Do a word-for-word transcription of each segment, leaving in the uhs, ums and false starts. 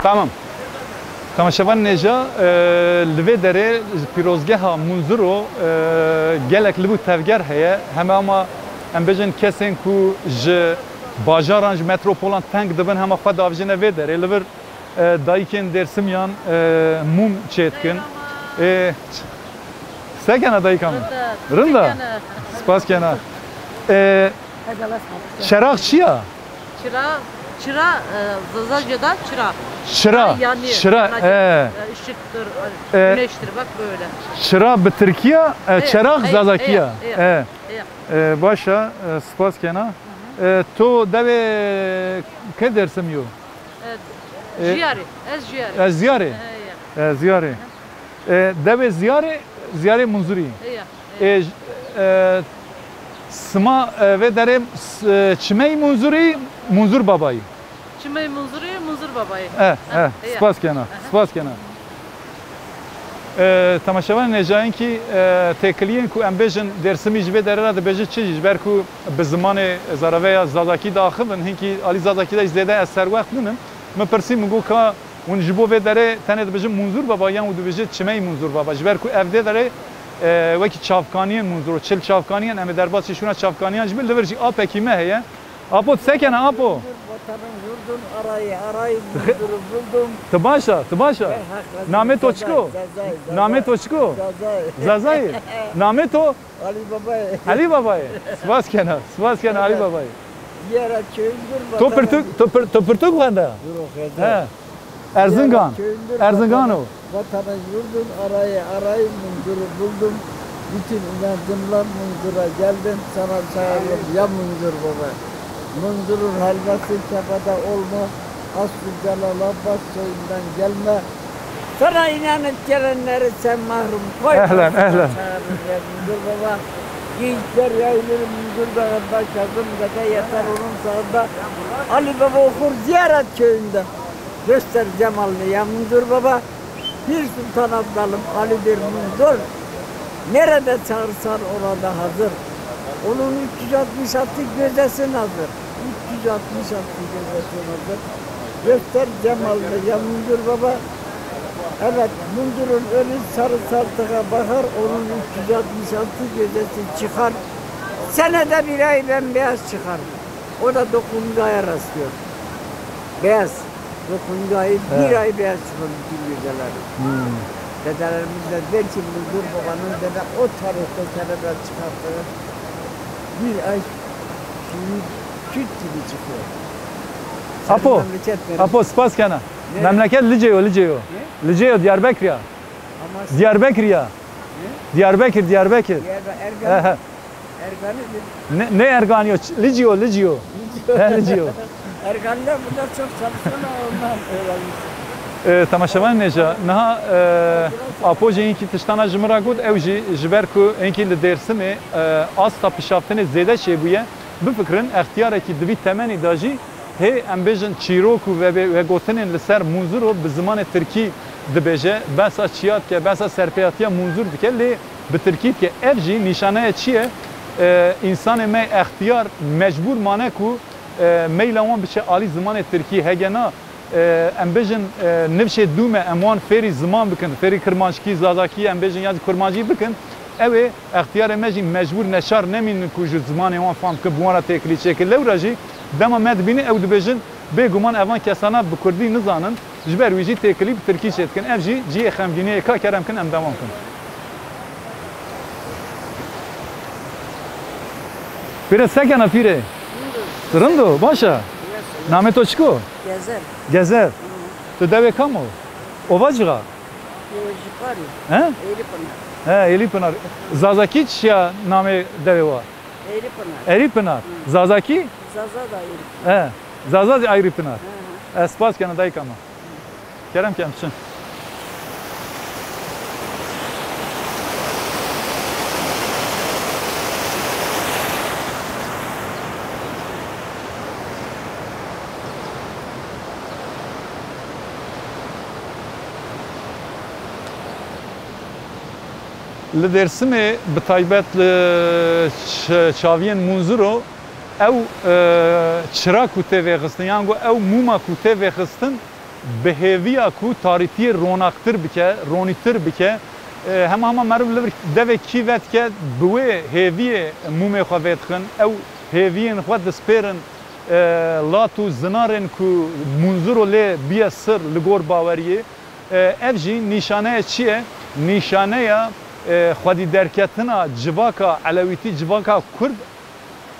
Tamam. Temaşevan nêja, e, li vê derê pîrozgeha Munzuro, e, gelek liv û tevger heye. Heme ama em bêjin kesên ku ji bajaran, ji metropolan teng dibin, hema xwe davijîne vê derê. Li vir, e, dayikên Dêrsimiyan, e, mûm çêdikin. E, sekena dayika min. Rinda. Spas kena. E, Çerax çi ya? Çira, çira, e, Zazaca da çira. Çira, Yani çira, yanıyor. E. E, ışıktır, e, E. güneştir, bak böyle. Çira bi Tirkiya, e, E, çerax e, Zazakiya. E, e, E. e. E, baş e, e, spas kena. E, to devê ke Dêrsim yo? E, E. Jiyarê, ez Jiyarê. Ez Ziyarê. E, ya. E, Ziyarê. E, devê Ziyarê, Ziyarê Munzurî. E, ya. E, j-, e, sima, e, vê derê s-, e, çimey Munzurî, Munzur Babayî. Çimey Munzurî, Munzur Babayî. E, Ha, e, e, ya. Spas kena, Aha. spas kena. E, temaşevanên hêjayên kî, e, têkiliyên ku em bêjin Dêrsimî ji vê derê re dibêje çi jî, ji ber ku bi zimanê zareveya Zazakî diaxivin, hinkî alî Zazakî de jî zêde ez serwext ninim. Min pirsî, min got ka Hûn ji bo vê derê tenê dibêjin Munzur Baba yan û dibêjin Çimey Munzur Baba? Ji ber ku ev dê derê, e, wekî çavkaniyên Munzur, çil çavkaniyên, em ê derbasî şûna çavkaniyan jî bin, li vir jî apekî me heye. Apo, tu sekene, Apo? Vatanım yurdum arayı, arayı Munzur'u buldum. Tu baş e, tu baş e. Namê to çiko? Zazay, Zazay. Namê to çiko? Zazay. Zazay. Namê to? Alî Babayê. Alî Babayê. Spas kena, spas kena Alî Babayê. Ziyara köyündür. To pirtûk, to pir-, to pirtûk xwende? Dur o xwende. He. Erzingan. Ziyara köyündür. Erzingan o. Vatanın yurdun arayı, arayı Munzur'u buldum. Bütün inancımla Munzur'a geldim. Sana çağırdım ya Munzur Baba. Munzur'un helvası kefada olma. Aslı Celal Abbas soyundan gelme. Sana inanıp gelenleri sen mahrum koy. Ehlen, ehlen. Çağırır ya Munzur Baba. Gençler yayılır Munzur Dağı'nda, Kazım Dede yatar onun sağında. Ali Baba okur Ziyaret köyünde. Göster cemalını ya Munzur Baba. Pir Sultan Abdalım Ali'dir Munzur. Nerede çağırsan orada hazır. Onun üç yüz altmış altı gözesi nazır. üç yüz altmış altı gözesi nazır. Göster cemalını ya Munzur Baba. Evet, Munzur'un önü sarı saltığa bakar, onun üç yüz altmış altı gözesi çıkar. Senede bir ay bembeyaz çıkar. O da dokuzuncu aya rastlıyor. Beyaz. Dokuzuncu ayı bir He. ay beyaz çıkıyor bütün geceleri. Hmm. Dedelerimiz de der ki Munzur Baba'nın dede o tarihte kelebeği çıkarttığı bir ay şimdi süt gibi çıkıyor. Senin Apo, memleket neresi? Apo, spas kena. Ne? Memleket Licê yo, Licê yo. Ne? Licê yo, Diyarbekir ya. Ama Diyarbekir ya. Ne? Diyarbekir, Diyarbekir. Diyarbakır, Ergan. He, he. Erganî mi? Ne, ne Erganî yo, Licî yo, Licî yo. Licî yo. He, Licî yo. Erganiler burada çok çalışıyorlar, ondan öğrenmişim. E, temaşevanên hêja, niha, e, Apo jî hinkî tiştana ji min re got, ew jî ji ber ku hinkî li Dêrsimê, e, asta pişaftinê zêde çêbûye, bifikirin extiyarekî di vî temenî de jî hê, em bêjin, çîrok û vebe-, vegotinên li ser Munzuro bi zimanê tirkî dibêje, behsa çiya dike, behsa serpêhatiya Munzur dike, lê bi tirkî dike. Ev jî nîşaneya çi ye? E, însanê me extiyar mecbûr mane ku, e, meyla wan biçe alî zimanê tirkî. Hege na, e, em bêjin, e, nifşê dû me, em wan fêrî ziman bikin, fêrî kirmanckî, zazakî, em bêjin, ya jî kurmancî bikin, ew ê extiyarê me jî mecbûr neçar nemînin ku ji zimanê wan fam bikin, bi wan re têkilî çêkin. Lewra jî dema me dibînin, ew dibêjin, bêguman evan kesana bi kurdî nizanin. Ji ber wî jî têkilî bi tirkî çêdikin. Ev jî cihê xemgîniyê ye. Ka kerem kin em dewam kin. Pîre, sekena pîre? Rindo. Rindo, baş e? Yes. Namê to çiko? Gezer. Gezer. Hı. Tu dewê kam o? Ovacixa? Yo, ji Parî. He? Êlî Pinar. He, Êlî Pinar. Zazakî çi ya namê dewê wa? Êlî Pinar. Êlî Pinar. Hı. Zazakî? Zaza da Êlî Pinar. He. Zaza zî Ayrî Pinar. Hı hı. Ez spas kena dayika me. Kerem ke em çin. Li Dêrsimê, bi taybet li ç-, çaviyên Munzuro, ew, e, çira ku tê vêxistin, yan ku ew mûma ku tê vêxistin, bi hêviya ku tarîtiyê ronaqtir bike, ronîtir bike. E, hema hema meriv li vir devê kî vedike, bi wê hêviyê mûmê xwe vedixin. Ew hêviyên xwe dispêrin, e, lat û zinarên ku Munzuro lê biye sir li gor baweriyê. E, ev jî nîşaneya çi ye? Nîşaneya, e, xwedî derketina civaka Elewîtî, civaka Kurd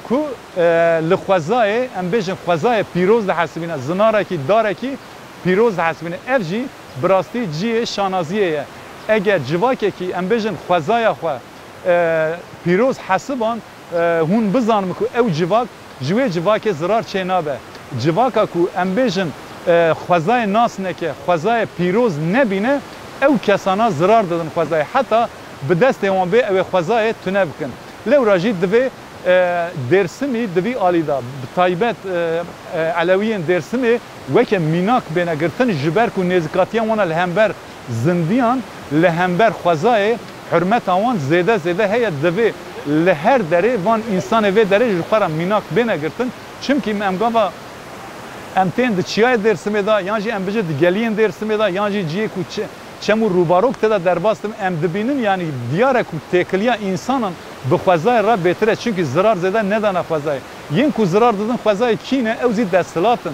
ku, e, li xwezayê, em bêjin xwezayê pîroz dihesibîne, zinarekî, darekî pîroz dihesibîne. Ev jî bi rastî cihê şanaziyê ye. Eger civakekî, em bêjin xwezaya xwe, e, pîroz hesiban, e, hûn bizanin ku ew civak ji wê civakê zirar çênabe. Civaka ku em bêjin, e, xwezayê nas neke, xwezayê pîroz nebîne, ew kesana zirar didin xwezayê. Heta bi destê wan bê ew ê xwezayê tune bikin. Lewra jî divê, e, Dêrsimî di vî alî de, bi taybet, e, e, Elewiyên Dêrsimê weke mînak bêne girtin, ji ber ku nêzîkatiya wan li hember zindiyan, li hember xwezayê hurmeta wan zêde zêde heye, divê li her derê van însanê vê derê ji xwe re mînak bêne girtin. Çimkî em gava em tên di çiyayê Dêrsimê de, yan jî em bijî di geliyên Dêrsimê de, yan jî cihê ku çi-, çem û rûbarok tê de derbas dibin, em dibînin, yanî diyar e ku têkiliya însanan bi xwezayê re bêtir e, çimkî zirar zêde nedane xwezayê. Yên ku zirar didin xwezayê kî ne, ew zî desthilat in.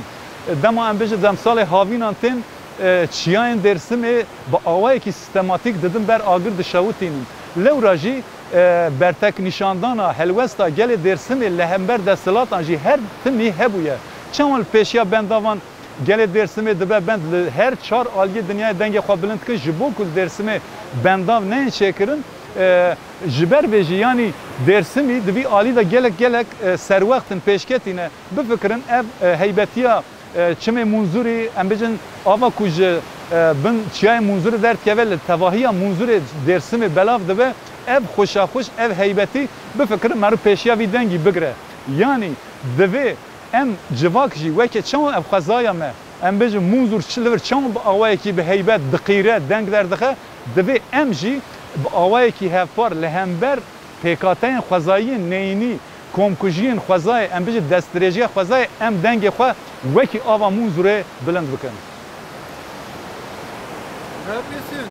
Dema em bijî demsalê havînan tên, e, çiyayên Dêrsimê bi awayekî sîstematîk didin ber agir dişewitînin. Lewra jî, e, berteknîşandana helwesta gelê Dêrsimê li hember desthilatan jî her timî hebûye. Çawa li pêşiya bendavan gelê Dêrsimê dibe bend, li her çar aliyê dinyayê dengê xwe bilind dikin, ji bo ku li Dêrsimê bendav neyên çêkirin, e, ji ber vê jî, yanî Dêrsimî di vî alî de gelek gelek, e, serwext in, pêşketî ne. Bifikirin ev, e, heybetiya e, çimê Munzurî, em bêjin, ava ku ji, e, bin çiyayê Munzurê derdikeve, li tevahiya Munzurê Dêrsimê belav dibe, ev xweşaxweş, ev heybetî, bifikirin meriv pêşiya vî dengî bigire. Yanî divê em civak jî weke çawa ev xwezaya me, em bêjin Munzur çi li vir çawa bi awayekî bi heybet diqîre, deng derdixe, divê em jî bi awayekî hevpar li hember pêkhateyên xwezayiyên neyînî, komkujiyên xwezayê, em bijî destdirêjiya xwezayê, em dengê xwe wekî ava Munzurê bilind bikin.